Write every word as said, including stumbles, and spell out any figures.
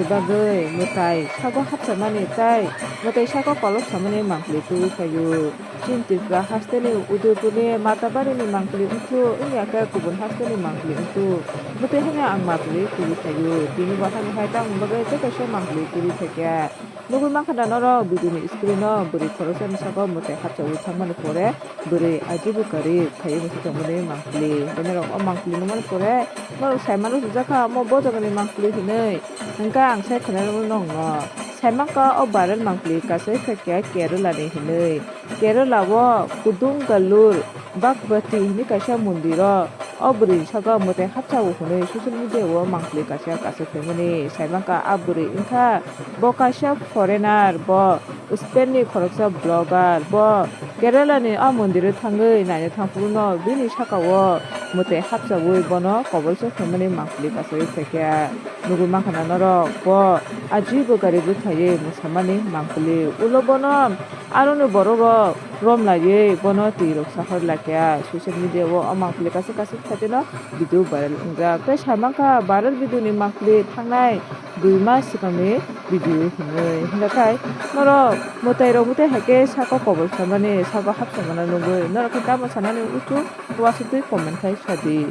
bagwi mwtai sago hapsamani tei mwtai sago kolok samani mangpili tubui phaio. Chini Tripura hasteni Udaipurni Matabari ni mangpili wngthu, wngya khe kubun hasteni mangpili wngthu, bwtwi haino ang mangpili tubui phaio. Tini bo haino hai tamo bagwi tei kaisa mangpili tubui phaikha. Nugwi mankha da norok video ni screen o bwrwi khoroksa ni sago mwtai hapchawi thangmani pore bwrwi ajibo kwrwi khaiwi mwsai tongmani mangpili. Tei norok o mangpili nukmani pore norok saimano sujak kha omo bo jagani mangpili hinwi. Hwnkhe ang sai khwnarwgwi nokno saimankha o viral mangpili kasui khaikha Kerala ni hinwi. Kerala o Kodungallur Bhagavati hinwi kaisa mondiro o bwrwi ni sago mwtai hapchawi hinwi social media o mangpili kaisa kasui phaimani. Saimankha a bwrwi wngkha bo kaisa foreigner, bo Spain ni khoroksa vlogger, bo Kerala ni o mondiro thangwi naina thangphuru no bini saka o mwtai hapchawi bono kobolsa phaimani mangpili kasui phaikha. Nugwi mankha na norok bo ajibo gari bwthaiwi mwsamani mangpili. Ulo bono aroni borok rok romlaiwi bono twi rok sahor laikha. Social media o o mangpili kaisa kaisa phaitino video viral wngjak. Tei saimankha viral video ni mangpili thangnai dui mas swkangni video hinwi. Hwnkhe norok mwtai rok bwtwi hai khe sako kobol samani, sako hapsamano nugwi norok khe tamo sanani uansukgwi comment khai sadi.